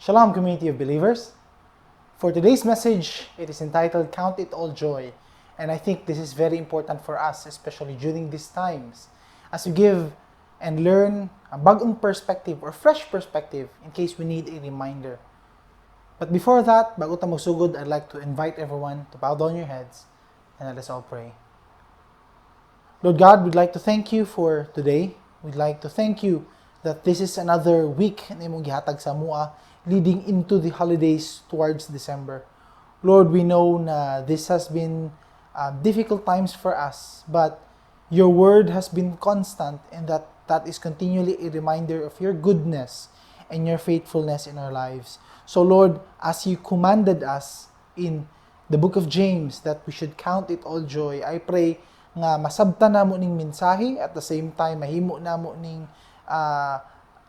Shalom, community of believers. For today's message, it is entitled "Count It All Joy." And I think this is very important for us, especially during these times, as we give and learn a bagong perspective or fresh perspective in case we need a reminder. But before that, bago ta magsugod, I'd like to invite everyone to bow down your heads and let us all pray. Lord God, we'd like to thank you for today. We'd like to thank you that this is another week na imong gihatag sa amoa leading into the holidays towards December. Lord, we know na this has been difficult times for us, but your word has been constant and that that is continually a reminder of your goodness and your faithfulness in our lives. So Lord, as you commanded us in the book of James that we should count it all joy, I pray nga masabtan namo ning mensahe, at the same time mahimo namo ning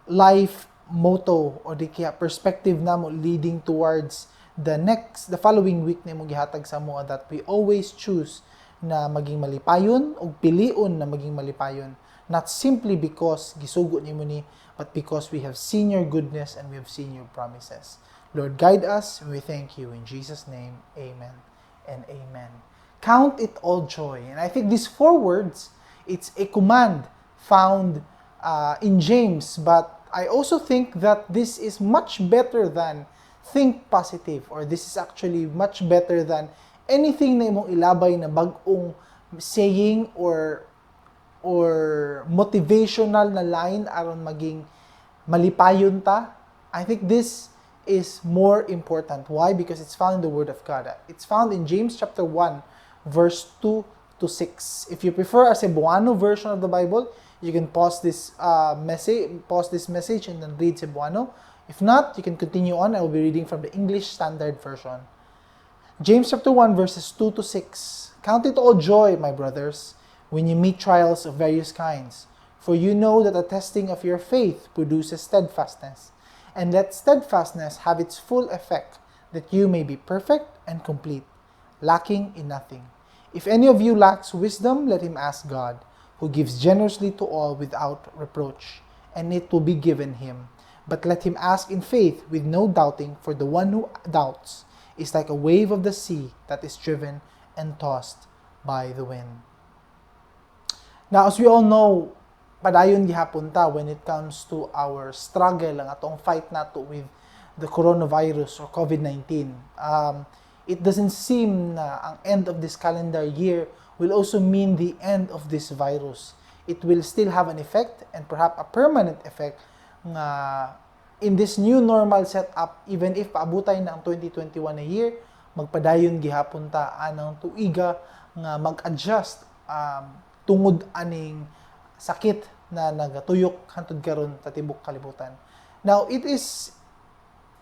life motto o di kaya perspective namo leading towards the following week na imong gihatag sa amoa, that we always choose na maging malipayon ug pilion na maging malipayon, not simply because gisugo nimo ni, but because we have seen your goodness and we have seen your promises. Lord, guide us, and we thank you in Jesus' name. Amen and amen. Count it all joy. And I think these four words, it's a command found in James, but I also think that this is much better than "think positive" or this is actually much better than anything na imong ilabay na bag-ong saying or motivational na line aron maging malipayon ta. I think this is more important. Why? Because it's found in the Word of God. It's found in James chapter 1 verse 2 to 6. If you prefer a Cebuano version of the Bible, you can pause this message and then read Cebuano. If not, you can continue on. I will be reading from the English Standard Version. James chapter 1 verses 2 to 6. "Count it all joy, my brothers, when you meet trials of various kinds, for you know that the testing of your faith produces steadfastness. And let steadfastness have its full effect, that you may be perfect and complete, lacking in nothing. If any of you lacks wisdom, let him ask God, who gives generously to all without reproach, and it will be given him. But let him ask in faith with no doubting, for the one who doubts is like a wave of the sea that is driven and tossed by the wind." Now, as we all know, padayon gihapon ta when it comes to our struggle, ang atong fight nato with the coronavirus or COVID-19. It doesn't seem na ang end of this calendar year will also mean the end of this virus. It will still have an effect and perhaps a permanent effect nga in this new normal setup, even if paabutay na ang 2021 na year, magpadayon gihapon ta anang tuiga nga mag-adjust tungod aning sakit na nagatuyok hantod karon sa tibok kalibutan. Now, it is,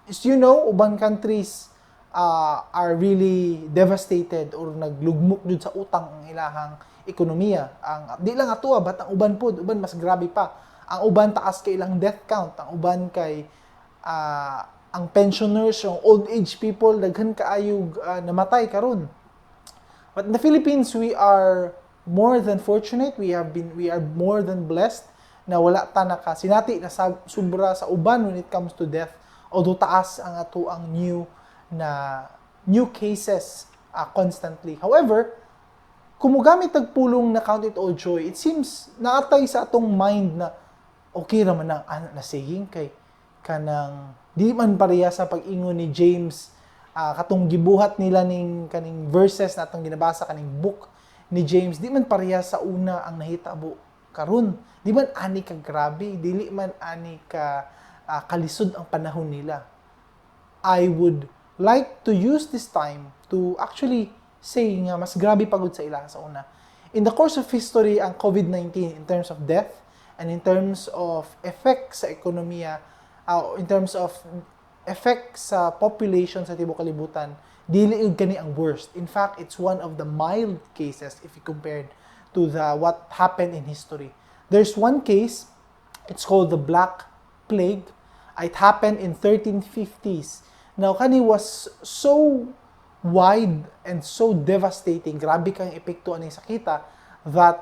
as you know, uban countries are really devastated or naglugmok jud sa utang ang ilahang ekonomiya. Ang di lang ato, but ang uban pod, uban mas grabe pa. Ang uban taas kay ilang death count, ang uban kay ang pensioners, yung old age people, daghan kaayo namatay karon. But in the Philippines, we are more than fortunate. We are more than blessed na wala ta nakasinati na sa sobra sa uban when it comes to death. Although taas ang ato ang new cases constantly. However, kung mogamit tag pulong na "count it all joy," it seems naatay sa atong mind na okay raman na ano na saying kay kanang di man pareha sa pag-ingon ni James, katong gibuhat nila ning kaning verses na atong ginabasa, kaning book ni James, di man pareha sa una ang nahitabo karon, di man ani ka grabe, dili man ani ka kalisod ang panahon nila. I would like to use this time to actually say nga mas grabe pagud sa ila sa una. In the course of history, ang COVID-19 in terms of death and in terms of effect sa ekonomiya, in terms of effect sa population sa tibuok kalibutan, dili yun kani ang worst. In fact, it's one of the mild cases if you compared to the what happened in history. There's one case, it's called the Black Plague. It happened in 1350s. Now, kani was so wide and so devastating, grabe kang epekto ani sakita, that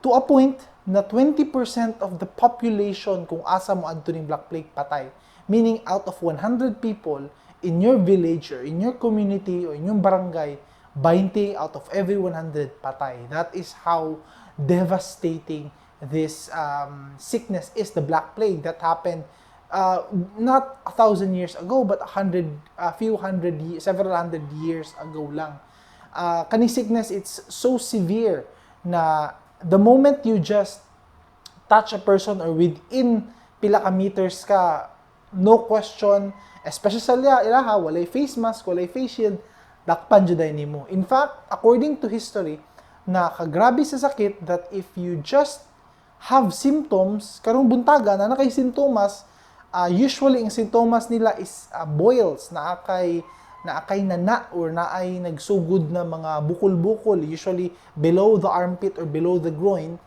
to a point na 20% of the population kung asa mo adto ning Black Plague patay. Meaning, Meaning, out of 100 people in your village or in your community or in your barangay, 20 out of every 100 patay. That is how devastating this sickness is, the Black Plague that happened not 1,000 years ago, but a few hundred, several hundred years ago lang. Kani sickness, it's so severe na the moment you just touch a person or within pila ka meters ka, no question, especially sa ilaha, walay face mask, walay face shield, dakpan jud nimo. In fact, according to history, na kagrabe sa sakit that if you just have symptoms, karong buntaga na nakay sintomas, usually ang sintomas nila is boils, naakay nana or naay nagsugod na mga bukol-bukol, usually below the armpit or below the groin,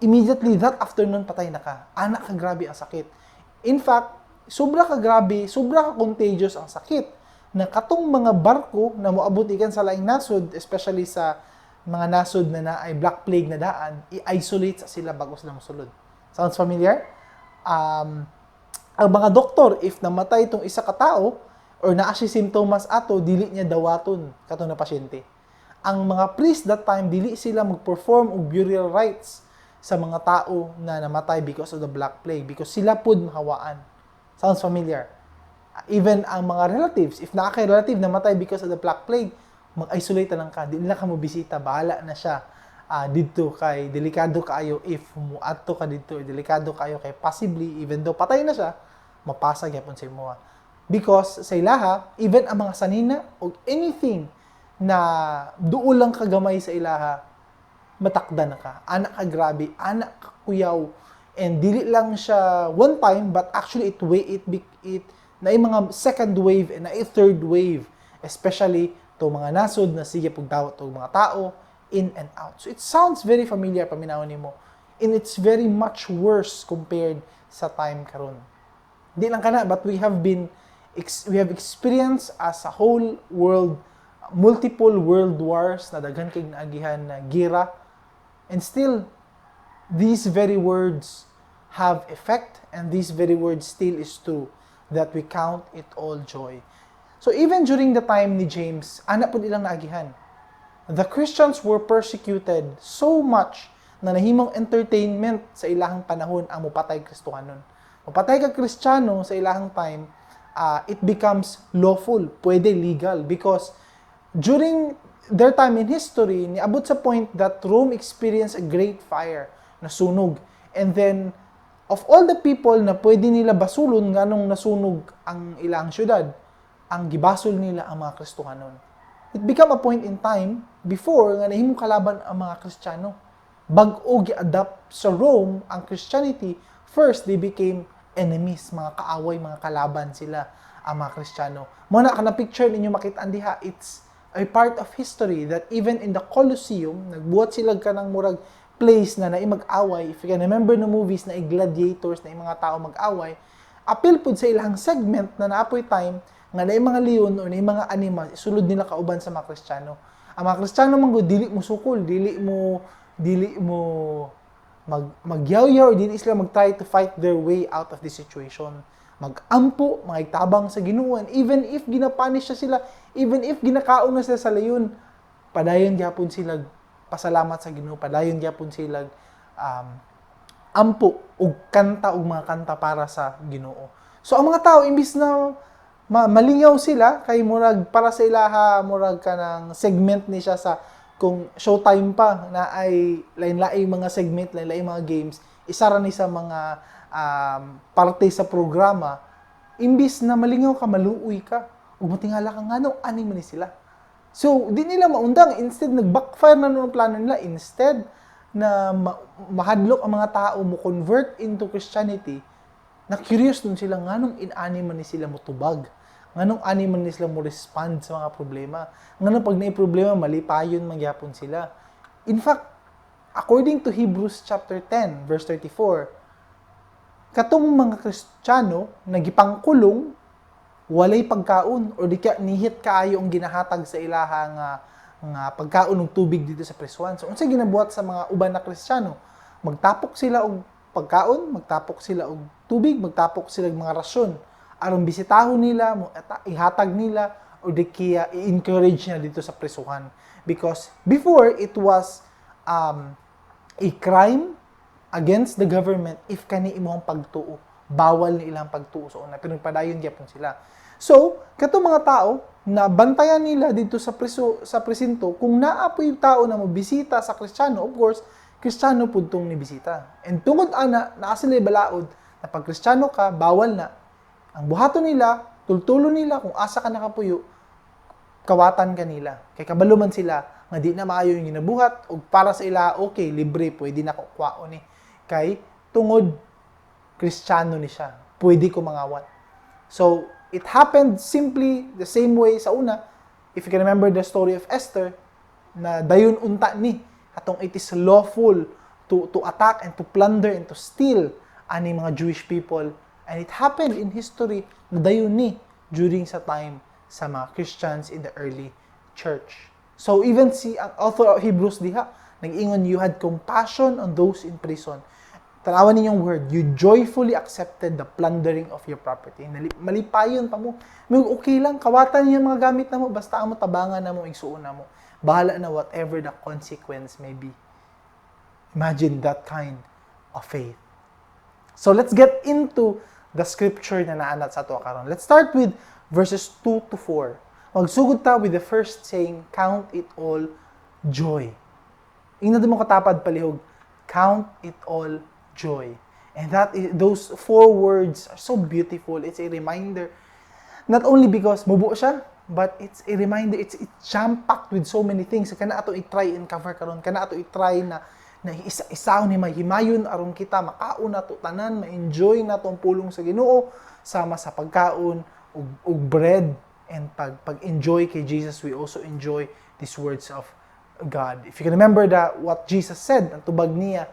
immediately that afternoon patay na ka. Ana ka grabe ang sakit. In fact, sobra ka grabe, sobra ka contagious ang sakit na katong mga barko na moabot ikan sa laing nasod, especially sa mga nasod na naay Black Plague na daan, i-isolate sa sila bago sila mosulod. Sounds familiar? Ang mga doktor, if namatay itong isa ka tao or naa siya simptomas ato, dili niya dawaton katong na pasyente. Ang mga priest that time, dili sila mag-perform og burial rites sa mga tao na namatay because of the Black Plague because sila pud mahawaan. Sounds familiar? Even ang mga relatives, if naa kay relative namatay because of the Black Plague, mag-isolate na lang ka, di nila ka mo bisita, bahala na siya didto kay delikado kaayo if muadto ka didto, delikado kaayo kay possibly even though patay na siya, mapasa gyapon sa imoha. Because sa ilaha, even ang mga sanina o anything na duol lang kagamay sa ilaha, matakda na ka. Ana ka grabe, ana ka kuyaw. And dili lang siya one time, but actually it way it it na mga second wave and na third wave, especially to mga nasod na sige pugdawat og mga tao in and out. So it sounds very familiar paminaw nimo. And it's very much worse compared sa time karon. Di lang kana, but we have experienced as a whole world multiple world wars na daghan kay naagihan na gira, and still these very words have effect and these very words still is true, that we count it all joy. So even during the time ni James, ana pud ilang naagihan. The Christians were persecuted so much na nahimong entertainment sa ilahang panahon ang mupatay Kristohanon. Mupatay ka Kristiyano sa ilahang time, it becomes lawful, pwede, legal, because during their time in history, niabot sa point that Rome experienced a great fire, nasunog. And then, of all the people na pwede nila basulon nganong nasunog ang ilang syudad, ang gibasol nila ang mga Kristohanon. It become a point in time before nga nahimong kalaban ang mga Kristiyano. Bag-o gi-adapt sa Rome ang Christianity, first they became enemies, mga kaaway, mga kalaban sila ang mga Kristiyano. Mo na kana picture ninyo makita diha, it's a part of history that even in the Colosseum, nagbuhat sila kanang murag place na naay mag-away. If you can remember no movies na gladiators na mga tao mag-away, apil pud sa ilang segment na naapoy time nga naay mga leon o naay mga animal, isulod nila kauban sa mga Kristiyano. Ang mga Kristiyano man gud dili mo sukol, dili mo magyawyaw, dili sila mag-try to fight their way out of this situation. Mag-ampo, mangigtabang sa Ginoo, and even if ginapunish na sila, even if ginakaon na sila sa leon, padayon gyapon sila pasalamat sa Ginoo, padayon gyapon sila ampo ug kanta og mga kanta para sa Ginoo. So ang mga tao, imbis na malingaw sila kay murag para sa ilaha, murag kanang segment ni siya sa kung showtime pa na ay lain-laing mga segment, lain-laing mga games, isa ra ni sa mga parte sa programa, imbis na malingaw ka, maluoy ka, ug matingala ka ngano ani man ni sila. So, di nila maundang. Instead, nag-backfire na nun ang plano nila. Instead na mahadlok ang mga tao mo convert into Christianity, na curious nun sila nganong inani man ni sila motubag. Nganong ani man ni sila mo respond sa mga problema. Nganong pag naay problema, malipayon man gyapon sila. In fact, according to Hebrews chapter 10, verse 34, katong mga Kristiyano na gipangkulong, walay pagkaon or di ka nihit kaayo ang ginahatag sa ilaha nga pagkaon og tubig dito sa prisuhan. So unsay ginabuhat sa mga uban na Kristiyano? Magtapok sila og pagkaon, pagkaon, magtapok sila og tubig, magtapok sila og mga rasyon aron bisitahon nila, ihatag nila o di kaya i-encourage niya dito sa prisuhan. Because before, it was a crime against the government if kani imong pagtuo. Bawal ni ilang pagtuo sa una. Pero padayon gyapon sila. So, kato mga tao na bantayan nila dito sa preso, sa presinto, kung naa po'y tao na mobisita sa Kristiyano, of course, Kristiyano pud tong nibisita. And tungod ana, naa sila balaod na pag Kristiyano ka, bawal na. Ang buhaton nila, tultulo nila kung asa ka nakapuyo, kawatan kanila. Kay kabalo man sila nga di na maayo yung ginabuhat ug para sa ila, okay, libre, pwede na ko kwaon ni. Kay tungod Kristiyano ni siya, pwede ko mangawat. So, it happened simply the same way sa una. If you can remember the story of Esther, na dayon unta ni atong it is lawful to attack and to plunder and to steal ani mga Jewish people. And it happened in history na dayon ni during sa time sa mga Christians in the early church. So even si ang author of Hebrews diha, nag-ingon, "You had compassion on those in prison." Tanawan ninyong word, "You joyfully accepted the plundering of your property." Malipayon pa mo. May okay lang, kawatan niyo mga gamit na mo, basta amo tabangan na mo, igsuon na mo. Bahala na whatever the consequence may be. Imagine that kind of faith. So let's get into the scripture na naanat sa ato karon. Let's start with verses 2 to 4. Magsugod ta with the first saying, "Count it all joy." Ingnan mo katapad palihog, "Count it all joy." And those four words are so beautiful. It's a reminder, not only because mubo siya, but it's a reminder, it's jam-packed with so many things. Kana ato i-try and cover karon, kana ato i-try na isa-isaw ni mahimayon aron kita makaon nato tanan, ma-enjoy nato ang pulong sa Ginoo sama sa pagkaon ug bread and pag-enjoy kay Jesus, we also enjoy these words of God. If you can remember that what Jesus said, ang tubag niya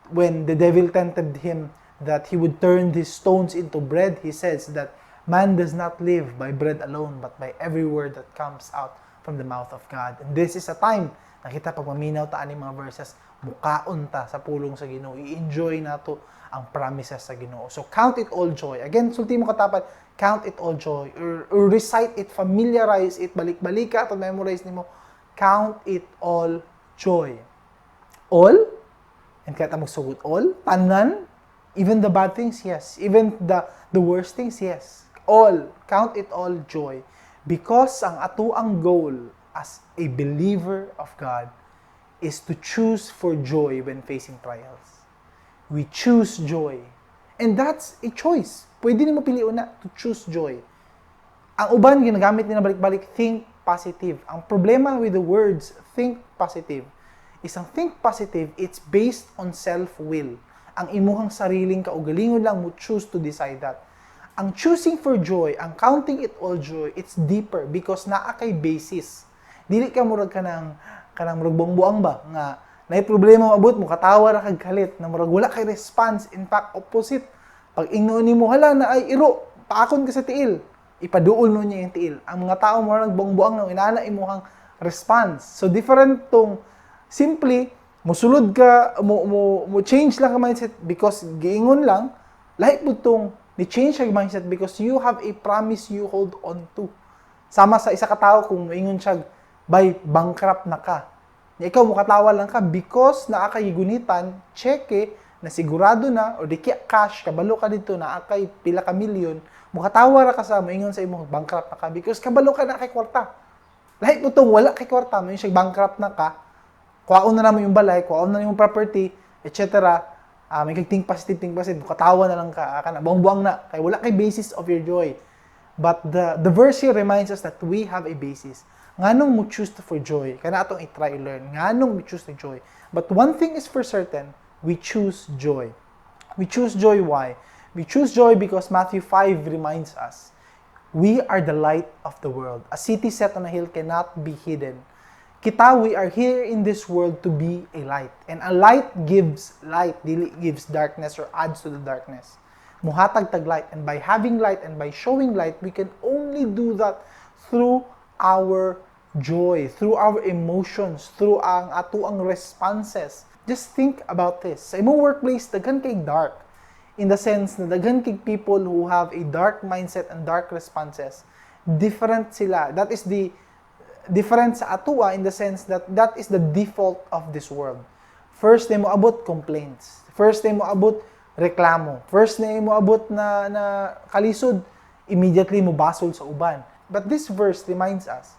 when the devil tempted him that he would turn these stones into bread, he says that man does not live by bread alone, but by every word that comes out from the mouth of God. And this is a time nakita pag maminaw ta ani mga verses, mukaon ta sa pulong sa Ginoo, i-enjoy nato ang promises sa Ginoo. So count it all joy. Again, sulti mo katapat, count it all joy or recite it, familiarize it, balik-balik ka at memorize nimo. Count it all joy. All? And kaya ta magsugot all? Tanan? Even the bad things? Yes. Even the worst things? Yes. All. Count it all joy. Because ang atuang goal as a believer of God is to choose for joy when facing trials. We choose joy. And that's a choice. Pwede nimo pilion na to choose joy. Ang uban ginagamit nila balik-balik, "think positive." Ang problema with the words "think positive" is ang "think positive", it's based on self-will. Ang imuhang sariling kaugalingon lang mo choose to decide that. Ang choosing for joy, ang counting it all joy, it's deeper because naa kay basis. Dili ka murag kanang murag buang-buang ba nga naay problema maabot mo katawa ra kag kalit na murag wala kay response. In fact, opposite. Pag ingnon nimo, "Hala, na ay iro, paakon ka sa tiil," ipaduol no niya yung tiil. Ang mga tao mo buang-buang na inana imuhang response. So different tong simply musulod ka, mo change lang ka mindset because giingon lang. Lahi po tong ni change ang mindset because you have a promise you hold on to. Sama sa isa ka tawo kung moingon siya, "Bay, bankrupt na ka." Nya ikaw mukatawa lang ka because naa kay gunitan, cheque na sigurado na or di kaya cash, kabalo ka dito naa kay pila ka milyon, mukatawa ra ka sa moingon sa imo bankrupt na ka because kabalo ka na kay kwarta. Lahi po tong wala kay kwarta, mo siya bankrupt na ka, kuhaon na namo yung balay, kuhaon na yung property, etc. May kag think positive, mukatawa na lang ka, kana buang-buang na, kay wala kay basis of your joy. But the verse here reminds us that we have a basis. Nganong mo choose to for joy? Kana atong i-try learn. Nganong mo choose to joy? But one thing is for certain, we choose joy. We choose joy why? We choose joy because Matthew 5 reminds us, we are the light of the world. A city set on a hill cannot be hidden. Kita, we are here in this world to be a light. And a light gives light, dili gives darkness or adds to the darkness. Muhatag tag light. And by having light and by showing light, we can only do that through our joy, through our emotions, through ang atuang responses. Just think about this. Sa imong workplace, daghan kay dark. In the sense na daghan kay people who have a dark mindset and dark responses. Different sila. That is the different sa atua in the sense that that is the default of this world. First na mo abot, complaints. First na mo abot, reklamo. First na mo abot na kalisod, immediately mo basol sa uban. But this verse reminds us,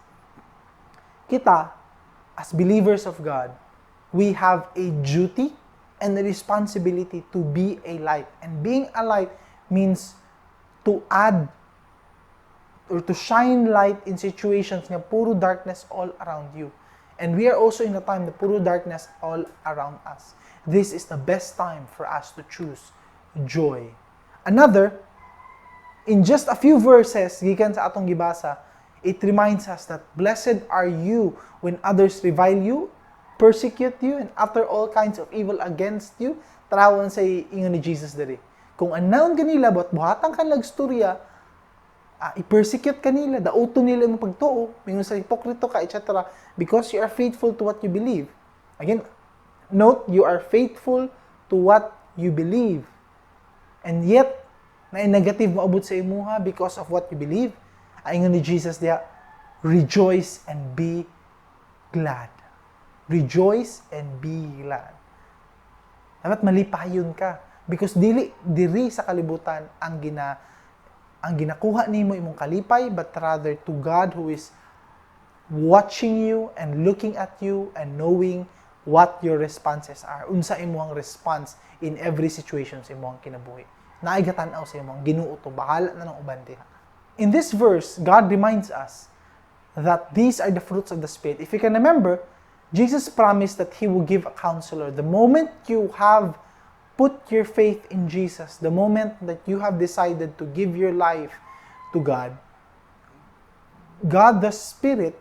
kita, as believers of God, we have a duty and a responsibility to be a light. And being a light means to add or to shine light in situations nga puro darkness all around you. And we are also in a time na puro darkness all around us. This is the best time for us to choose joy. Another, in just a few verses, gikan sa atong gibasa, it reminds us that blessed are you when others revile you, persecute you, and utter all kinds of evil against you. Tan-awa sa ingon ni Jesus diri. Kung unsaon kanila, but buhatan ka storya, i-persecute kanila, dauto nila imong pagtuo, mingon sa hipokrito ka, etc. Because you are faithful to what you believe. Again, note, you are faithful to what you believe. And yet, na negative moabot sa imuha because of what you believe, ingon ni Jesus diha, rejoice and be glad. Rejoice and be glad. Dapat malipayon ka because dili diri sa kalibutan ang ginakuha nimo imong kalipay, but rather to God who is watching you and looking at you and knowing what your responses are. Unsa imong response in every situation sa imong kinabuhi. Naay gatan-aw sa imong Ginoo to, bahala na ng uban diha. In this verse, God reminds us that these are the fruits of the Spirit. If you can remember, Jesus promised that He will give a counselor. The moment you have put your faith in Jesus, the moment that you have decided to give your life to God, God the Spirit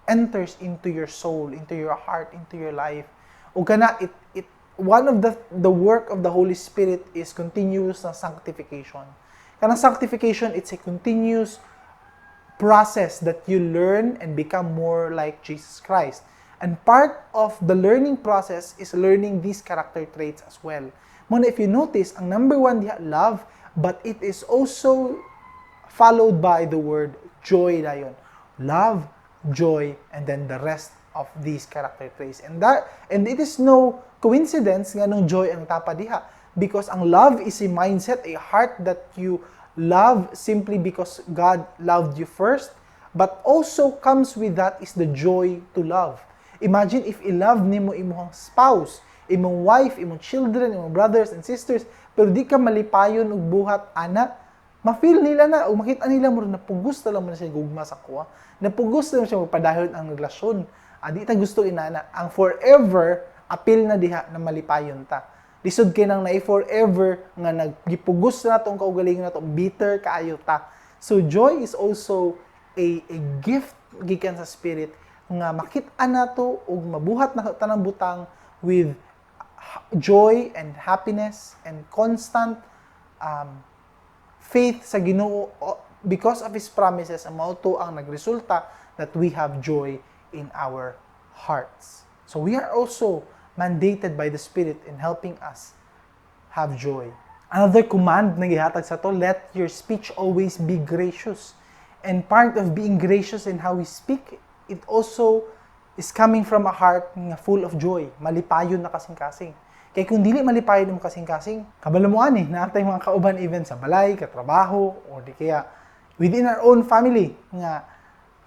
enters into your soul, into your heart, into your life. O kana it one of the work of the Holy Spirit is continuous na sanctification. Kanang sanctification, it's a continuous process that you learn and become more like Jesus Christ. And part of the learning process is learning these character traits as well. Muna, if you notice, ang number one diha, love, but it is also followed by the word joy dayon. Love, joy, and then the rest of these character traits. And it is no coincidence nga nung joy ang tapa diha because ang love is a mindset, a heart that you love simply because God loved you first, but also comes with that is the joy to love. Imagine if i-love nimo imong spouse, imong wife, imong children, imong brothers and sisters, pero di ka malipayon og buhat ana, ma-feel nila na o makita nila mo napugos na lang mo na siya gugma sa kuha. Napugos na lang siya magpadayon ang relasyon. Di ta gusto inana. Ang forever apil na diha na malipayon ta. Lisod kay nang naay forever nga naggipugos na natong kaugalingon nato, bitter kaayo ta. So joy is also a gift gikan sa Spirit nga makit-an nato ug mabuhat na tanang butang with joy and happiness and constant faith sa Ginoo because of His promises, ang mao to ang nagresulta that we have joy in our hearts. So we are also mandated by the Spirit in helping us have joy. Another command na gihatag sa to, let your speech always be gracious. And part of being gracious in how we speak, it also is coming from a heart nga full of joy. Malipayon na kasing-kasing. Kay kung dili malipayon mo kasing-kasing, kabalo mo ani, naa tay mga kauban even sa balay, katrabaho, or di kaya within our own family nga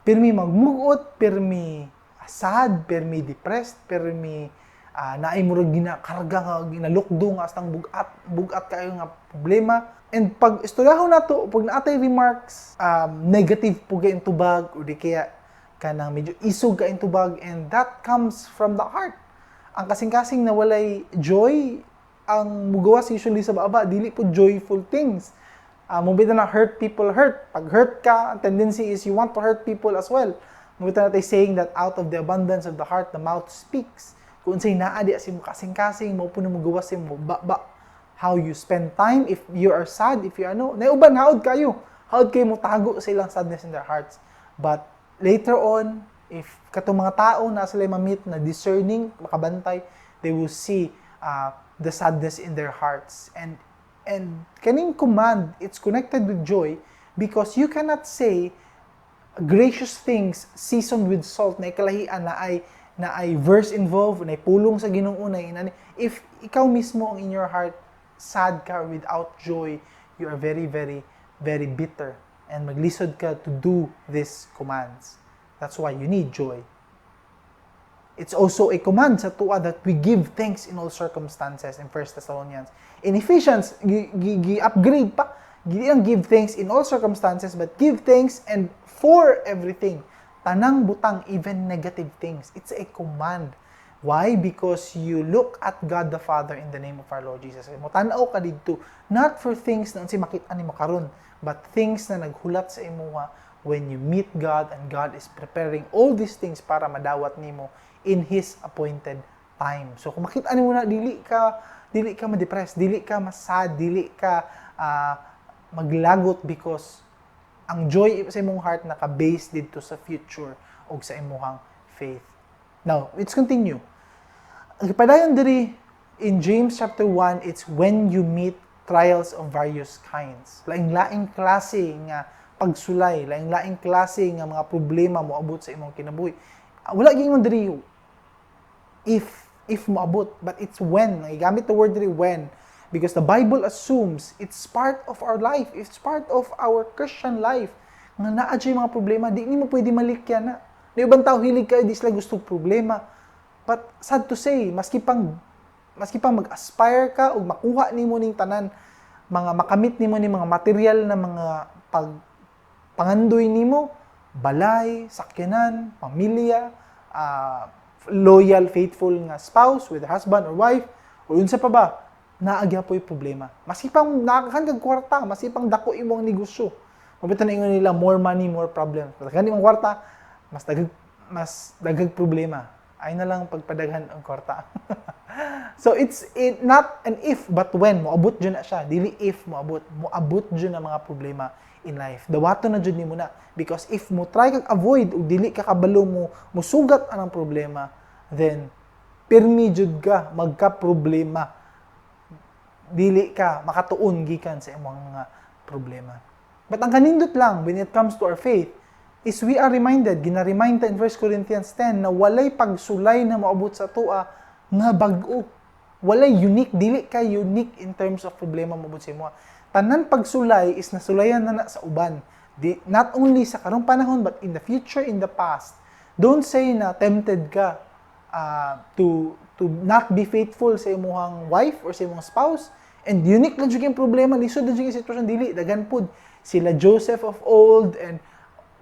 pirmi magmugot, pirmi sad, pirmi depressed, pirmi naay murag ginakarga nga ginalukdo nga astang bugat, bugat kayo nga problema. And pag istoryahon nato, pag naatay remarks, negative po kay tubag or di kaya kanang medyo isog ka tubag, and that comes from the heart. Ang kasing-kasing na walay joy, ang mugawas usually sa baba, dili po joyful things. Mo na hurt people hurt. Pag hurt ka, ang tendency is you want to hurt people as well. Mo na tay saying that out of the abundance of the heart, the mouth speaks. Kung unsay naa di sa imong kasing-kasing, mao po na mugawas sa imong baba. How you spend time, if you are sad, if you ano, nauban, haod kayo. Haod kayo mo tago sa ilang sadness in their hearts. But later on, if katong mga tao na sila ma-meet na discerning, makabantay, they They will see the sadness in their hearts. And kaning command, it's connected with joy because you cannot say gracious things seasoned with salt na ikalahian na ay verse involved, na ay pulong sa Ginoo na inani. If ikaw mismo ang in your heart sad ka, without joy, you are very, very, very bitter and maglisod ka to do these commands. That's why you need joy. It's also a command sa atoa that we give thanks in all circumstances in 1 Thessalonians. In Ephesians, gi-upgrade pa. Dili lang give thanks in all circumstances, but give thanks and for everything. Tanang butang, even negative things. It's a command. Why? Because you look at God the Father in the name of our Lord Jesus. Motanaw ka didto, not for things na unsay makita nimo karon, but things na naghulat sa imuha when you meet God, and God is preparing all these things para madawat nimo in His appointed time. So kung makita nimo na, dili ka ma-depress, dili ka masad, dili ka maglagot because ang joy sa imong heart naka-base didto sa future o sa imuhang faith. Now, let's continue. Ang padayon diri in James chapter 1, it's when you meet trials of various kinds. Laing-laing klase nga pagsulay, laing-laing klase nga mga problema moabot sa imong kinabuhi. Wala gyud diri if moabot, but it's when. Gigamit the word diri, "when," because the Bible assumes it's part of our life, it's part of our Christian life nga naa jud mga problema, di nimo pwede malikyan na. Di ubang tao, hilig kayo, di sila gusto problema. But sad to say, maski pang mag-aspire ka ug makuha nimo ning tanan, mga makamit nimo ni mga material na mga pag pangandoy nimo, balay, sakyanan, pamilya, loyal, faithful nga spouse with husband or wife, o unsa pa ba, naa gyapoy problema. Maski pang nakakakan kag kwarta, maski pang dako imong negosyo. Mao bitaw na ingon nila, "More money, more problem." Daghan imong kwarta, mas daghag problema. Ay na lang pagpadaghan ang kwarta. So it's not an if but when, moabot jud na siya. Dili if moabot, moabot jud na mga problema in life. Dawaton na jud nimo na because if mo try kag avoid ug dili ka kabalo mo musugat anang problema, then pirmi jud ka magka problema. Dili ka makatuon gikan sa imong mga problema. But ang kanindot lang when it comes to our faith is we are reminded, gina-remind ta in 1 Corinthians 10 na walay pagsulay na moabot sa atoa nga bag-o. Walay unique, dili ka unique in terms of problema moabot sa imo. Tanan pagsulay is nasulayan na na sa uban. Di, not only sa karong panahon but in the future, in the past. Don't say na tempted ka to not be faithful sa imong wife or sa imong spouse and unique lang jud yung problema, lisod lang jud yung sitwasyon. Dili, daghan pud sila. Joseph of old and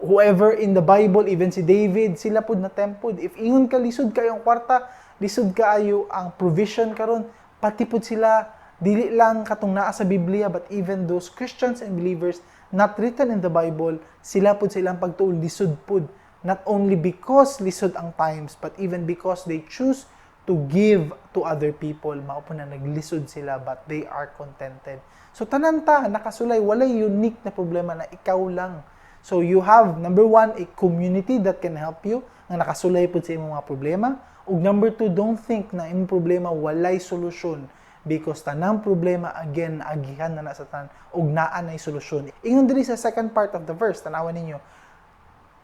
whoever in the Bible, even si David, sila pud na tempted. If ingon ka lisod kayo ang kwarta, lisod kaayo ang provision karon, pati pud sila, dili lang katong naa sa Biblia but even those Christians and believers not written in the Bible, sila pud sa ilang pagtuo lisod pud. Not only because lisod ang times, but even because they choose to give to other people, mao po na naglisod sila, but they are contented. So tanan ta nakasulay, walay unique na problema na ikaw lang. So you have, number one, a community that can help you nga nakasulay pud sa imong mga problema. Ug number two, don't think na imong problema walay solusyon because tanang problema, again, agihan na na sa tanan ug naa nay solusyon. Ingon diri sa second part of the verse, tanawan ninyo.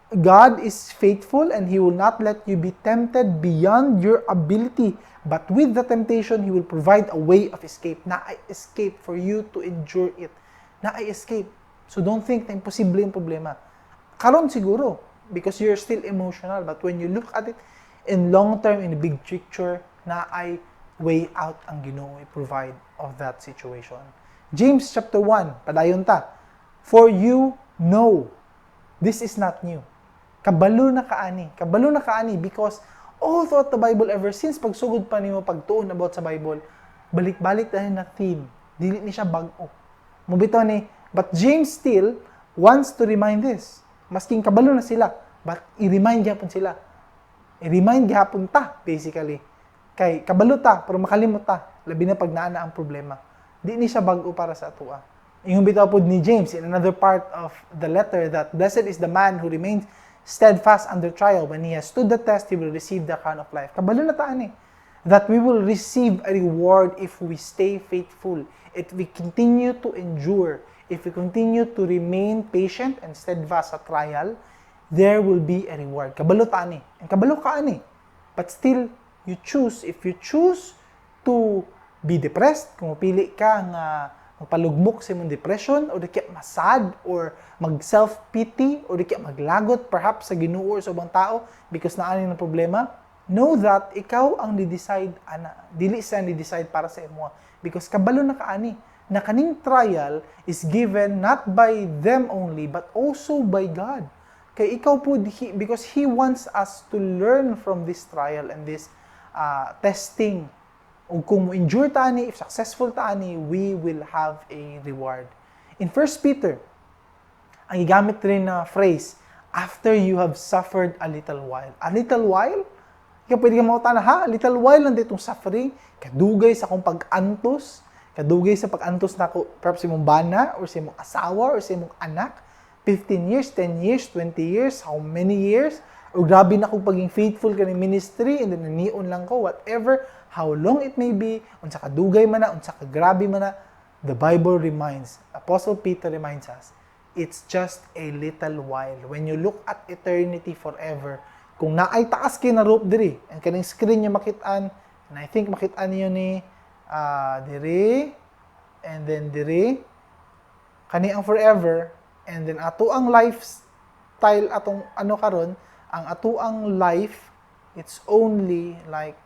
God is faithful and He will not let you be tempted beyond your ability. But with the temptation, He will provide a way of escape. Naay escape for you to endure it. Naay escape. So don't think na imposible yung problema. Karon siguro, because you're still emotional. But when you look at it in long term, in the big picture, naay way out ang Ginoo i-provide of that situation. James chapter 1, padayon ta. For you know, this is not new. Kabalo na kaani. Kabalo na kaani because all throughout the Bible, ever since pagsugod pa nimo pagtuon about sa Bible, balik-balik dahil na theme. Dili ni siya bag-o. Mao bitaw ni, but James still wants to remind this. Masking kabalo na sila, but i-remind gyapon sila. I-remind gyapon ta, basically. Kay kabalo ta, pero makalimot ta. Labi na pag naa na ang problema. Di ni siya bag-o para sa atoa. Ingon bitaw pod ni James in another part of the letter that blessed is the man who remains steadfast under trial. When he has stood the test, he will receive the crown of life. Kabalo na ta ani. that we will receive a reward if we stay faithful, if we continue to endure, if we continue to remain patient and steadfast sa trial, there will be a reward. Kabalo ta ani. And kabalo ka ani. But still, you choose, if you choose to be depressed, kung pili ka nga magpalugmok sa imong depression or di kaya ma-sad or mag self-pity or di kaya maglagot perhaps sa Ginoo or sa ubang tao because naa ni problema, know that ikaw ang di-decide ana. Dili siya ang di-decide para sa imo because kabalo na ka ani na kaning trial is given not by them only but also by God. Kay ikaw po, because He wants us to learn from this trial and this testing. Ug kung mo-endure ta ani, if successful ta ani, we will have a reward. In 1 Peter, ang gigamit rin na phrase, "after you have suffered a little while." A little while? Ikaw pwede ka mangutana, ha? A little while lang ditong suffering? Kadugay sa akong pag-antos? Kadugay sa pag-antos na ako, perhaps imong bana, or sa imong asawa, or sa imong anak? 15 years, 10 years, 20 years, how many years? O grabe na akong paging faithful kani ministry and then nanion lang ko, whatever, how long it may be, unsa kadugay man na, unsa ka grabe man na, the Bible reminds, Apostle Peter reminds us, it's just a little while. When you look at eternity forever, kung naay taas kay na rope diri, and kaning screen niya makitaan, and I think makitaan niyo ni diri, and then diri, kani ang forever, and then ato ang lifestyle, atong ano karon, ang ato ang life, it's only like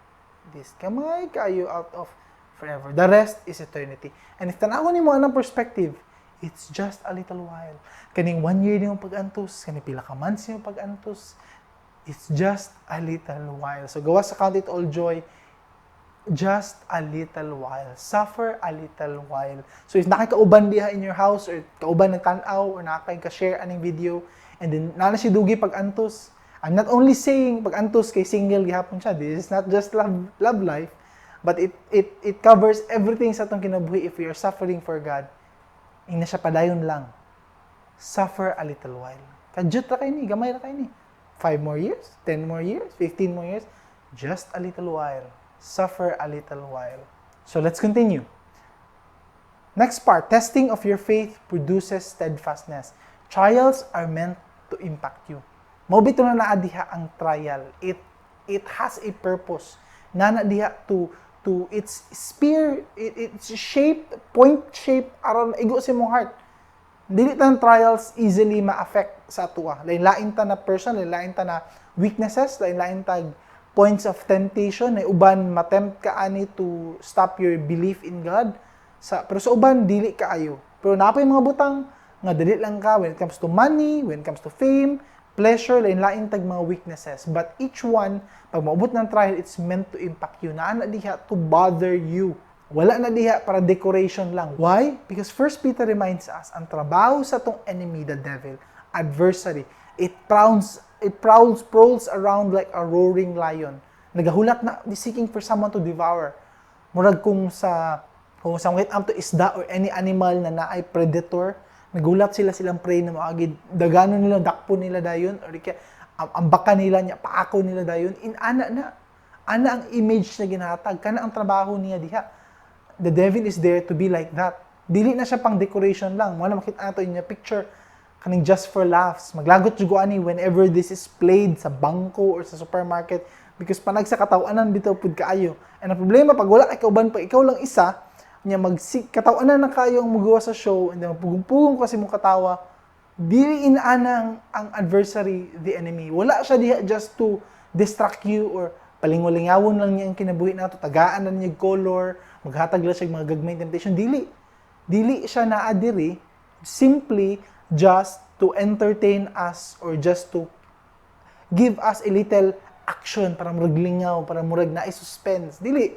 this. Kamay kayo out of forever. The rest is eternity. And if tan-awon nimo anang perspective, it's just a little while. Kaning one year nimo pag-antos, kaning pila ka months nimo pag-antos, it's just a little while. So gawas sa count it all joy, just a little while. Suffer a little while. So if nakakauban diha in your house or kauban nagtan-aw or nakakay ka-share aning video and then naa na si dugay pag-antos, I'm not only saying pag-antos kay single gihapon siya. This is not just love life, but it covers everything sa atong kinabuhi if we are suffering for God. Ingna siya, padayon lang. Suffer a little while. Kadyot ra kay ni, gamay ra kay ni. 5 more years, 10 more years, 15 more years, just a little while. Suffer a little while. So let's continue. Next part, testing of your faith produces steadfastness. Trials are meant to impact you. Mao bitaw na naa diha ang trial. It has a purpose. Naa na diha to its spear, it's shape, point shape aron igo sa imong heart. Dili tan trials easily ma-affect sa atoa. Lain-lain ta na person, lain-lain ta na weaknesses, lain-lain ta points of temptation. Na uban matempt ka ani to stop your belief in God. Pero sa uban dili kaayo. Pero naa pay mga butang nga dili lang ka when it comes to money, when it comes to fame, pleasure, lain-lain tag mga weaknesses. But each one, pag maubot ng trial, it's meant to impact you. Naa na diha to bother you. Wala na diha para decoration lang. Why? Because First Peter reminds us, ang trabaho sa atong enemy, the devil, adversary, it prowls around like a roaring lion. Nagahulat na, seeking for someone to devour. Murag kung sa mga to isda or any animal na naay predator, nagulat sila silang prey na maagi daganon nila, dakpo nila dayon or kaya ambaka nila niya, paako nila dayon. In ana na ana ang image na ginahatag kana ang trabaho niya diha. The devil is there to be like that. Dili na siya pang decoration lang. Mo na makita nato inya picture kaning just for laughs. Maglagot jud ko ani whenever this is played sa bangko or sa supermarket because panag sa katawanan bitaw pud kaayo. And ang problema, pag wala kay kauban, pa ikaw lang isa nya, mag katawanan na kayo ang mugawa sa show and then magpugong-pugong kasi mong katawa. Dili inana ang adversary, the enemy. Wala siya diha just to distract you or palingaw-lingawon lang niya ang kinabuhi nato, tagaan na niya color, maghatag lang siya og mga gagmay temptation. Dili siya naa diri simply just to entertain us or just to give us a little action para murag lingaw, para murag naay suspense. Dili.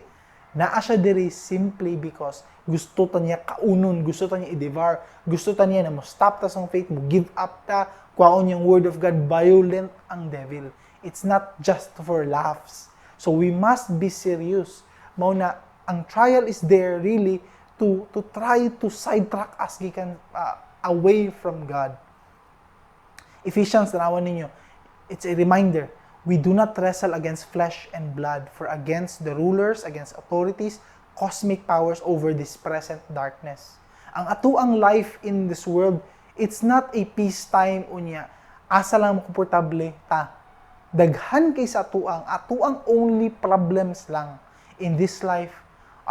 Naa siya diri simply because gusto ta niya kaunon, gusto ta niya i-devour, gusto ta niya na mo stop ta sa faith, mo give up ta, kwaon yung word of God. Violent ang devil. It's not just for laughs. So we must be serious. Mao na ang trial is there really to try to sidetrack us gikan away from God. Ephesians, tanawan ninyo, it's a reminder. We do not wrestle against flesh and blood, for against the rulers, against authorities, cosmic powers over this present darkness. Ang atoang life in this world, it's not a peace time unya. Asa lang komportable ta. Daghan kay sa atoang only problems lang in this life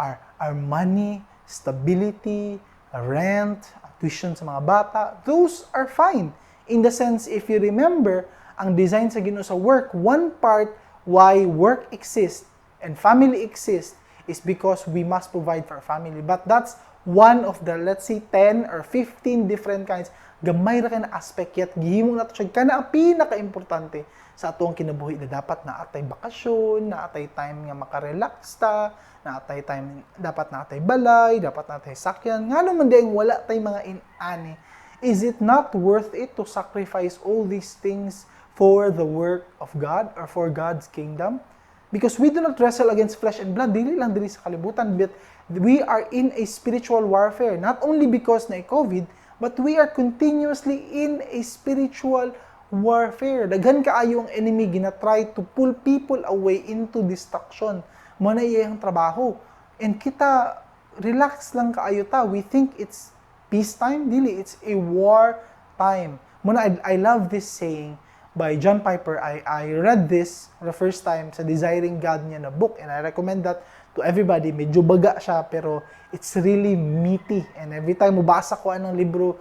are our money, stability, rent, tuition sa mga bata. Those are fine. In the sense, if you remember, ang design sa Ginoo sa work, one part why work exists and family exists is because we must provide for our family. But that's one of the, let's say, 10 or 15 different kinds. Gamay ra kay na aspect, yet gihimo nato siya kana ang pinaka-importante sa atoang kinabuhi na dapat naa tay bakasyon, naa tay time nga makarelax ta, naa tay time, dapat naa tay balay, dapat naa tay sakyan. Ngano man diay wala tay mga inani? Is it not worth it to sacrifice all these things for the work of God or for God's kingdom? Because we do not wrestle against flesh and blood, dili lang diri sa kalibutan, but we are in a spiritual warfare. Not only because na COVID, but we are continuously in a spiritual warfare. Daghan kaayo ang enemy gina-try to pull people away into destruction. Mao na iyang trabaho. And kita, relax lang kaayo ta. We think it's peace time. Dili, it's a war time. Mao na, I love this saying by John Piper. I read this for the first time sa Desiring God niya na book, and I recommend that to everybody. Medyo baga siya pero it's really meaty, and every time mobasa ko anang libro,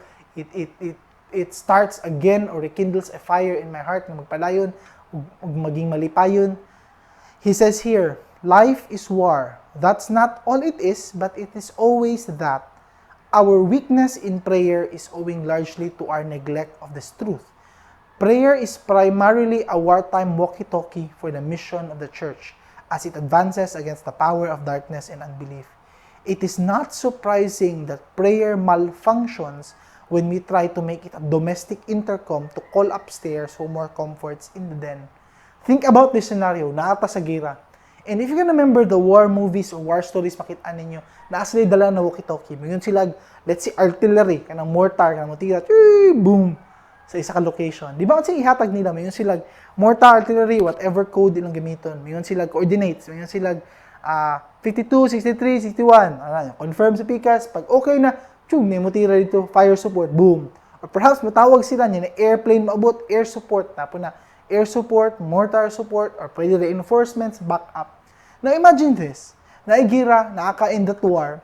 it starts again or rekindles a fire in my heart nga magpadayon ug maging malipayon. He says here, "Life is war. That's not all it is, but it is always that. Our weakness in prayer is owing largely to our neglect of this truth. Prayer is primarily a wartime walkie-talkie for the mission of the church as it advances against the power of darkness and unbelief. It is not surprising that prayer malfunctions when we try to make it a domestic intercom to call upstairs for more comforts in the den." Think about this scenario, naa ta sa gira. And if you can remember the war movies or war stories, makita ninyo, naa sila dala na walkie-talkie. Moingon sila, let's say artillery, kanang mortar, kanang motira, boom, sa isa ka location. Di ba kasi ihatag nila, moingon sila mortar, artillery, whatever code ilang gamiton. Moingon sila coordinates, moingon sila 52, 63, 61. Ano, confirm sa pikas. Pag okay na, chug, may motira dito, fire support, boom. Or perhaps matawag sila niya na airplane maabot, air support. Tapo na, air support, mortar support, or pwede reinforcements, backup. Now imagine this, naay gira, naa ka in that war,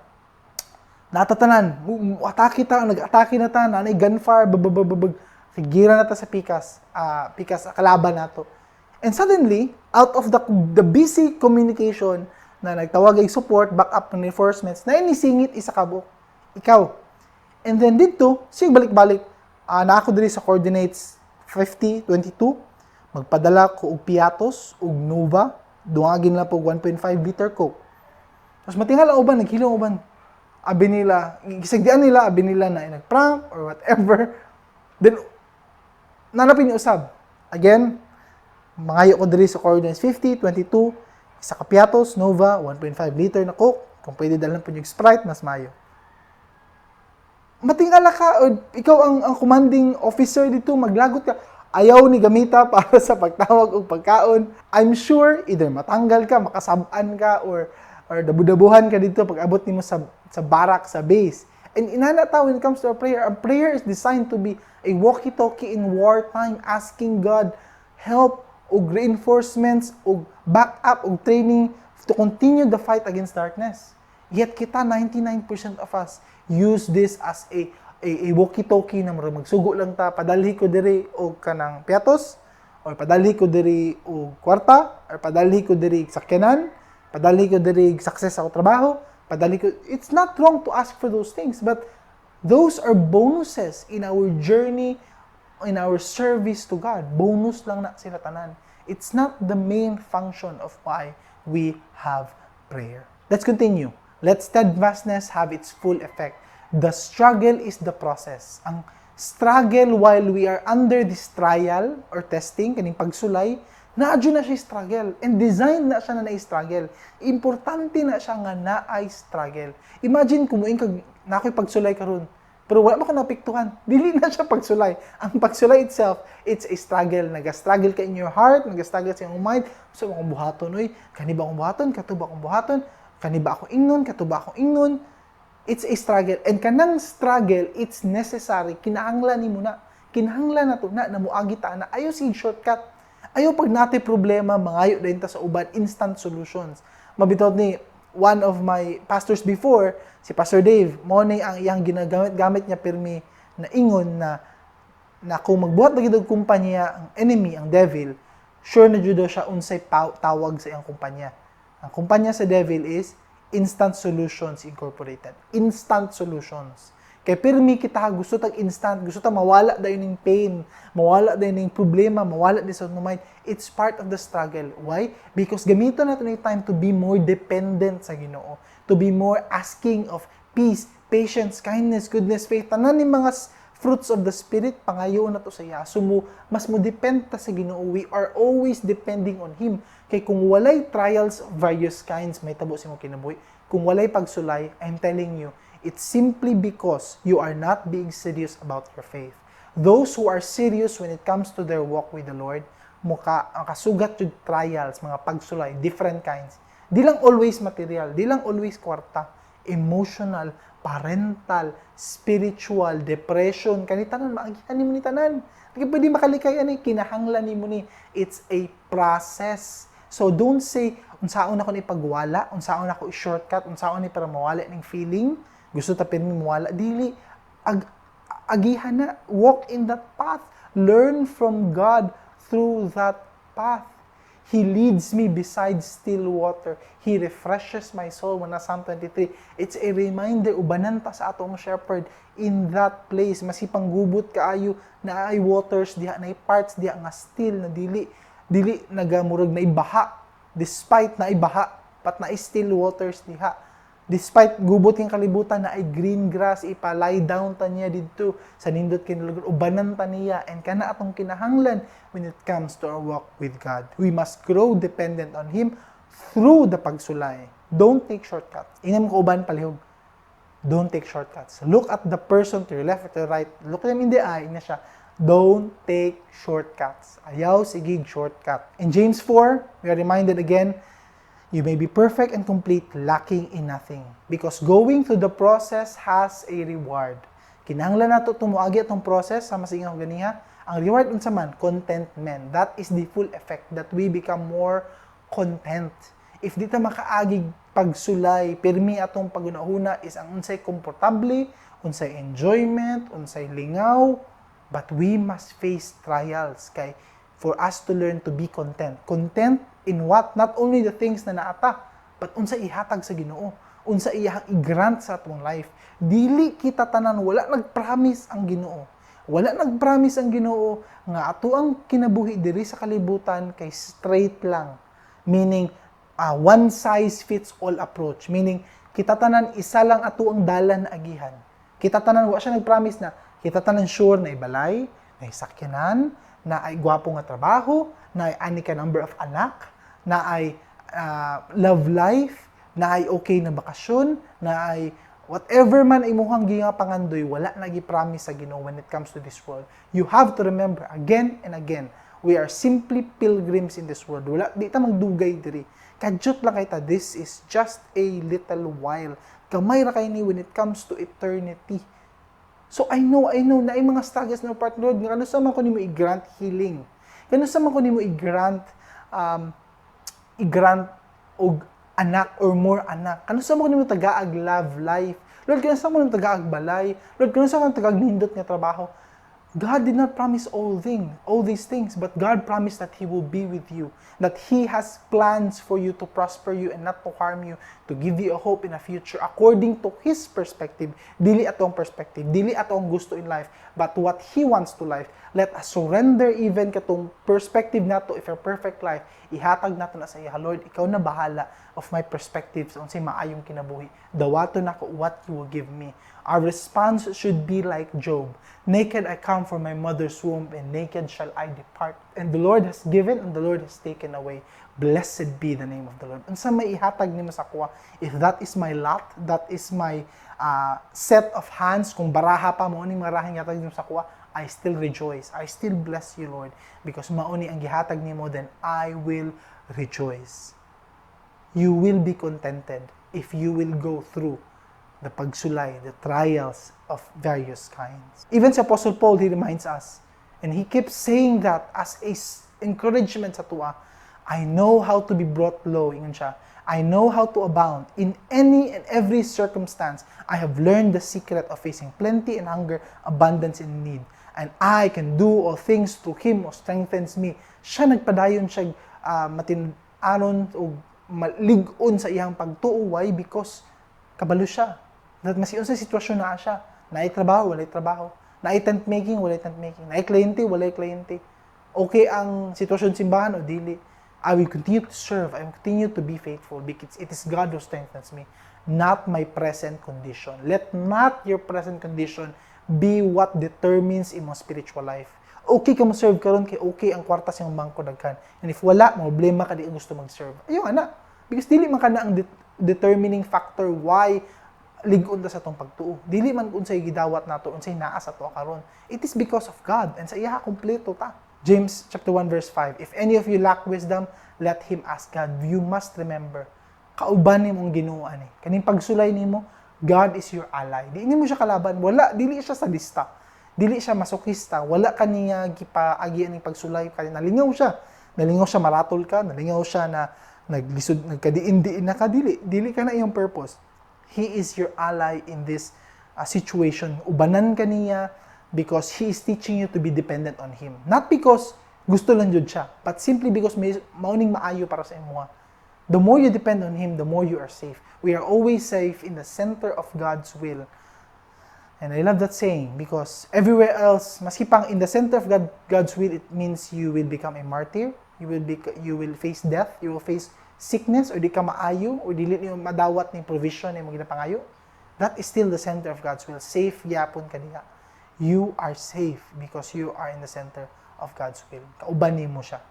naa ta tanan, atake ta, nag-atake na ta, naay gunfire, babababag, gira na ta sa pikas, pikas kalaban nato. And suddenly, out of the busy communication na nagtawag ay support, backup, ng reinforcements, na inisingit isa ka buok. Ikaw. And then dito, sige balik-balik, naa ko diri sa coordinates 50, 22, magpadala ko og Piatos ug Nova, dungagin lang po 1.5 liter Coke. Tapos matingala uban, naghilom uban. Abi nila, gisagdian nila, abi nila na nag-prank or whatever. Then, nanapin ni usab. Again, mangayo ko diri sa coordinates 50, 22, isa ka Piatos, Nova, 1.5 liter na Coke. Kung pwede dalhan po yung Sprite, mas mayo. Matingala ka, or ikaw ang commanding officer dito, maglagot ka. Ayaw ni gamita para sa pagtawag og pagkaon. I'm sure either matanggal ka, makasab-an ka, or dabu-dabuhan ka dito pag abot nimo sa barak, sa base. And inana ta when it comes to a prayer, a prayer is designed to be a walkie-talkie in wartime, asking God help og reinforcements og backup og training to continue the fight against darkness. Yet kita, 99% of us use this as a walkie-talkie na murag magsugo lang ta, padalhi ko diri og kanang Piatos or padalhi ko diri og kwarta or padalhi ko diri og sakyanan, padalhi ko diri og success sa akong trabaho, padalhi ko. It's not wrong to ask for those things, but those are bonuses in our journey, in our service to God. Bonus lang na sila tanan. It's not the main function of why we have prayer. Let's continue. Let steadfastness have its full effect. The struggle is the process. Ang struggle while we are under this trial or testing, kaning pagsulay, naa jud na siya struggle. And designed na siya na na-struggle. Importante na siya nga naay struggle. Imagine kung muingon kag, naa ko'y pagsulay karon. Pero wala ba ko naapektuhan? Dili na siya pagsulay. Ang pagsulay itself, it's a struggle. Naga-struggle ka in your heart, naga-struggle sa iyong mind. Unsa ba akong buhaton, oy? Kani ba akong buhaton? Kato ba akong buhaton? Kani ba ako ingnon? Kato ba akong ingnon? It's a struggle. And kanang struggle, it's necessary. Kinahanglan nimo na. Kinahanglan na to na muagi ta na. Ayaw sige shortcut. Ayaw pag naa tay problema, mangayo din ta sa uban, instant solutions. Mabitaw ni one of my pastors before, si Pastor Dave, mao ni ang iyang ginagamit-gamit niya pirmi na ingon na na kung magbuhat lagi og kumpanya ang enemy, ang devil, sure na jud daw siya unsay tawag sa iyang kumpanya. Ang kumpanya sa devil is Instant Solutions Incorporated. Instant Solutions. Kay pirmi kita gusto tag instant, gusto ta mawala dayon ning pain, mawala dayon ning problema, mawala di sa mind. It's part of the struggle. Why? Because gamiton nato ni time to be more dependent sa Ginoo, to be more asking of peace, patience, kindness, goodness, faith. Tanan ni mga fruits of the Spirit, pangayoon nato sa iya. So mo, mas mo depend ta sa Ginoo. We are always depending on Him. Kay kung walay trials of various kinds may tabo sa imong kinabuhi, kung walay pagsulay, I'm telling you, it's simply because you are not being serious about your faith. Those who are serious when it comes to their walk with the Lord, muka ang kasugat yung trials, mga pagsulay, different kinds. Di lang always material, di lang always kwarta, emotional, parental, spiritual, depression, kani tanan maagihan nimo ni tanan. Di ka pwede makalikay ani, kinahanglan nimo ni. It's a process. So don't say, unsaon ako ni pagwala, unsaon ako i-shortcut, unsaon ni para mawala ning feeling, gusto ta pirmi mawala. Dili, agihan na, walk in that path. Learn from God through that path. He leads me beside still water. He refreshes my soul. Mao na Psalm 23. It's a reminder, ubanan ta sa atong shepherd in that place. Maski panggubot kaayo, naay waters diha, naay parts diha nga still na dili nagamurag na ibaha. Despite na ibaha, but naay still waters diha. Despite gubot yung kalibutan, naay green grass, ipa-lie down ta niya didto sa nindot kay lugar, ubanan ta niya. And kana atong kinahanglan when it comes to our walk with God. We must grow dependent on Him through the pagsulay. Don't take shortcuts. Ingnan mo kauban, palihog. Don't take shortcuts. Look at the person to your left or to your right. Look them in the eye. Ingna siya. Don't take shortcuts. Ayaw sige shortcut. In James 4, we are reminded again, you may be perfect and complete, lacking in nothing. Because going through the process has a reward. Kinahanglan nato tumuagi atong process sa masingaw ganiha. Ang reward unsa man? Contentment. That is the full effect, that we become more content. If di ta makaagig pagsulay, pirmi atong pagunahuna is ang unsay komportable, unsay enjoyment, unsay lingaw, but we must face trials kay for us to learn to be content. Content in what? Not only the things na naa ta, but unsa ihatag sa Ginoo, unsa iyang i-grant sa atong life. Dili kita tanan, wala nag-promise ang Ginoo. Wala nag-promise ang Ginoo nga ato ang kinabuhi diri sa kalibutan kay straight lang. Meaning, one size fits all approach. Meaning, kita tanan isa lang ato ang dalan na agihan. Kita tanan, wa siya nag-promise na kita tanan sure naay balay, naay sakyanan, naay gwapo nga trabaho, naay ani ka number of anak, naay love life, naay okay na bakasyon, naay whatever man imuhang pangandoy, wala na gi-promise sa Ginoo when it comes to this world. You have to remember again and again, we are simply pilgrims in this world. Wala, di ta magdugay diri. Kadyot lang kay ta. This is just a little while. Gamay ra kay ni when it comes to eternity. So I know naay mga struggles na part, Lord, nga kanus-a man ko nimo i-grant healing? Kanus-a man ko nimo i-grant og anak or more anak? Kanus-a man ko nimo tagaag love life? Lord, kanus-a man ko nimo tagaag balay? Lord, kanus-a man ko tagaag nindot nga trabaho? God did not promise all these things, but God promised that He will be with you, that He has plans for you to prosper you and not to harm you, to give you a hope in a future according to His perspective. Dili atong perspective, dili atong gusto in life, but what He wants to life. Let us surrender even katong perspective nato if a perfect life, ihatag nato na sa iya. Lord, ikaw na bahala of my perspectives unsay maayong kinabuhi. Dawato nako what you will give me. Our response should be like Job. "Naked I come from my mother's womb, and naked shall I depart. And the Lord has given, and the Lord has taken away. Blessed be the name of the Lord." Unsa may ihatag nimo sa akoa? If that is my lot, that is my set of hands, kung baraha pa mao ning marahing ihatag nimo sa akoa, I still rejoice. I still bless you, Lord, because mao ni ang gihatag nimo, then I will rejoice. You will be contented if you will go through the pagsulay, the trials of various kinds. Even si Apostle Paul, he reminds us, and he keeps saying that as a encouragement sa atoa, "I know how to be brought low," ingon siya. "I know how to abound in any and every circumstance. I have learned the secret of facing plenty and hunger, abundance and need. And I can do all things through Him who strengthens me." Siya nagpadayon siya matin-aron o malig-on sa iyang pagtuo. Why? Because kabalo siya that maski unsa sitwasyon naa siya, naay trabaho, walay trabaho, naay tent making, walay tent making, naay kliyente, walay kliyente, okay ang sitwasyon simbahan o dili, I will continue to serve, I will continue to be faithful because it is God who strengthens me, not my present condition. Let not your present condition be what determines imong spiritual life. Okay ka mo serve karon kay okay ang kwarta sa imong bangko daghan. And if wala, problema ka, di ka gusto mag-serve. Ayaw ana. Because dili man kana ang determining factor why lig-on ta sa atong pagtuo. Dili man unsay gidawat nato, unsay naa sa ato karon. It is because of God and sa iya kompleto ta. James chapter 1 verse 5. "If any of you lack wisdom, let him ask God." You must remember, kauban nimo ang Ginoo ani. Kaning pagsulay nimo, God is your ally. Di nimo siya kalaban, wala, dili siya sadista. Dili siya masokista, wala kaniya gipaagi aning pagsulay kay nalingaw siya. Nalingaw siya maratol ka, nalingaw siya na naglisod, nagkadiin-diin na ka, dili. Dili ka na iyong purpose. He is your ally in this situation. Ubanan ka niya because He is teaching you to be dependent on Him. Not because gusto lang jud siya, but simply because may mao ning maayo para sa imoha. The more you depend on Him, the more you are safe. We are always safe in the center of God's will. And I love that saying because everywhere else, maski pang in the center of God's will, it means you will become a martyr, you will face death, you will face sickness, or di ka maayo, or dili niyo madawat ni provision nimo ginapangayo. That is still the center of God's will. Safe gyapon ka diha. You are safe because you are in the center of God's will. Kauban nimo siya.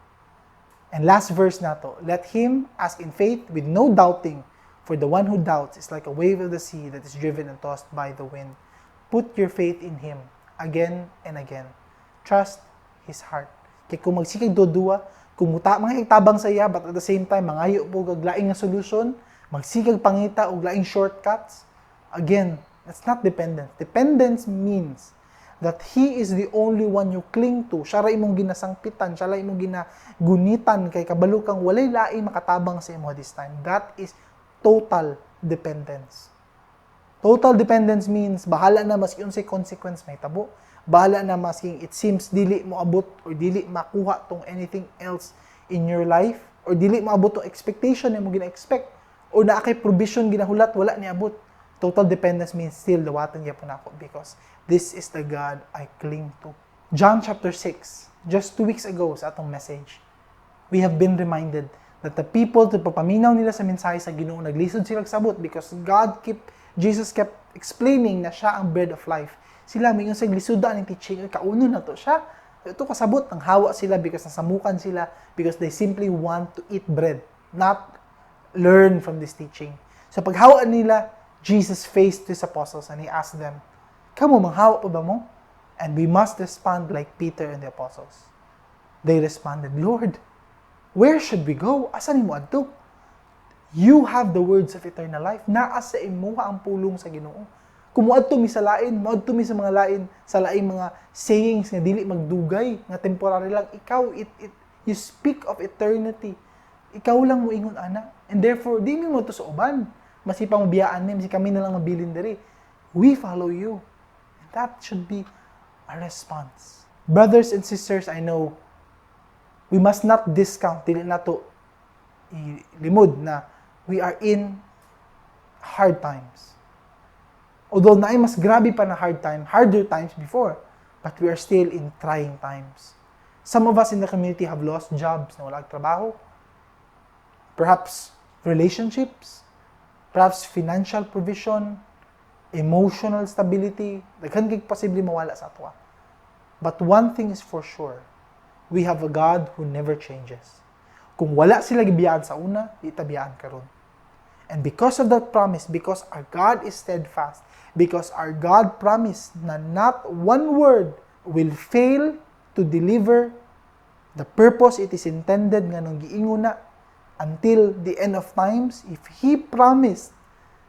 And last verse nato, "Let him ask in faith with no doubting, for the one who doubts is like a wave of the sea that is driven and tossed by the wind." Put your faith in Him again and again. Trust His heart. Kay kung magsigeg duha, kung muta mga tabang sa iya, but at the same time, mangayo pud og laing nga solution, magsigag pangita og laing shortcuts, again, that's not dependence. Dependence means that He is the only one you cling to. Siya ra imong ginasangpitan, siya ra imong ginagunitan kay kabalo kang walay laing makatabang sa imo this time. That is total dependence. Total dependence means bahala na maski unsay consequence mahitabo. Bahala na maski it seems dili mo abot or dili makuha tong anything else in your life or dili mo abot tong expectation nimo gina-expect or naa kay provision ginahulat, wala ni abot. Total dependence means still dawatan gyapon nako because this is the God I cling to. John chapter 6, just 2 weeks ago sa atong message, we have been reminded that the people to papaminaw nila sa mensahe sa Ginoo, naglisod sila sabot because God keep Jesus kept explaining na siya ang bread of life. Sila mingon sa lisuda ning teaching, "Ay, kauno na to siya." Ito kasabot ang hawa sila because nasamukan sila because they simply want to eat bread, not learn from this teaching. So paghawa nila, Jesus faced his apostles and he asked them, "Kamo, manghawa pa ba mo?" And we must respond like Peter and the apostles. They responded, "Lord, where should we go? Asa nimo adto? You have the words of eternal life." Naa sa imuha ang pulong sa Ginoo. Kung moadto mi sa lain, moadto mi sa mga lain, sa laing mga sayings nga dili magdugay, nga temporary lang, ikaw, you speak of eternity. Ikaw lang mo ingon ana. And therefore, di mi moadto sa uban. Maski pa mabiyaan mi, maski kami na lang mabilin diri. We follow you. And that should be a response. Brothers and sisters, I know we must not discount, dili nato ilimod na we are in hard times. Although naay mas grabe pa na hard time, harder times before, but we are still in trying times. Some of us in the community have lost jobs, na wala trabaho. Perhaps relationships, perhaps financial provision, emotional stability, daghan kay posible mawala sa atoa. But one thing is for sure, we have a God who never changes. Kung wala sila gibiyaan sa una, di ta biyaan karon. And because of that promise, because our God is steadfast, because our God promised na not one word will fail to deliver the purpose it is intended nga nung giingon na until the end of times, if He promised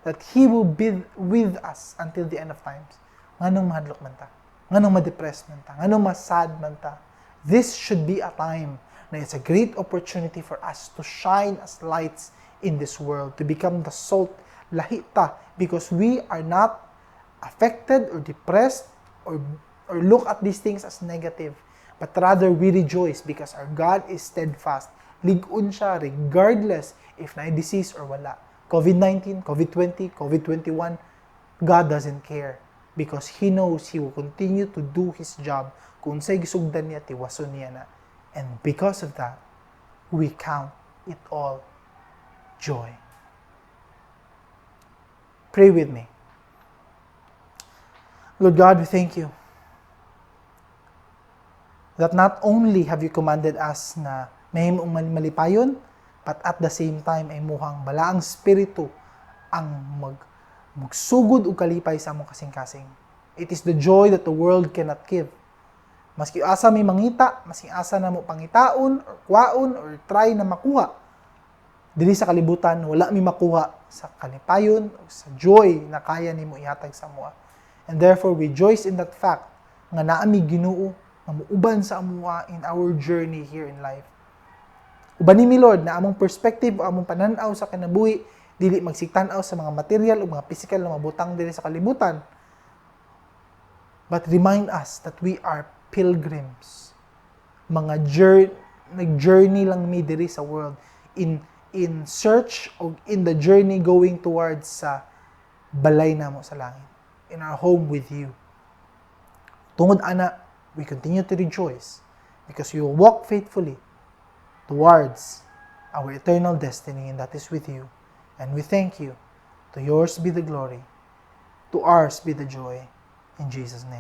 that He will be with us until the end of times, nganong mahadlok man ta? Nganong ma-depress man ta? Nganong ma-sad man ta? This should be a time na it's a great opportunity for us to shine as lights in this world, to become the salt, lahi ta, because we are not affected or depressed or look at these things as negative, but rather we rejoice because our God is steadfast. Lig-on siya regardless if na disease or wala. COVID-19, COVID-20, COVID-21, God doesn't care because He knows He will continue to do His job. Kung unsay gisugdan niya, tiwason niya na. And because of that, we count it all joy. Pray with me. Lord God, we thank you that not only have you commanded us na mahimong malipayon, but at the same time ay imuhang balaang spirito ang magsugod og kalipay sa among kasing-kasing. It is the joy that the world cannot give. Maski asa may mangita, maski asa na mo pangitaon or kwaon or try na makuha, diri sa kalibutan wala mi makuha sa kalipayon o sa joy na kaya nimo ihatag sa amoa. And therefore we rejoice in that fact nga naa mi Ginoo nga muuban sa amoa in our journey here in life. Ubani mi, Lord, na among perspective o among pananaw sa kinabuhi dili magsigtan-aw sa mga material o mga physical na mabutang diri sa kalibutan. But remind us that we are pilgrims. Mga journey, nag-journey lang mi diri sa world in search o in the journey going towards sa balay namo sa langit, in our home with you. Tungod ana, we continue to rejoice because we will walk faithfully towards our eternal destiny, and that is with you. And we thank you. To yours be the glory. To ours be the joy. In Jesus' name.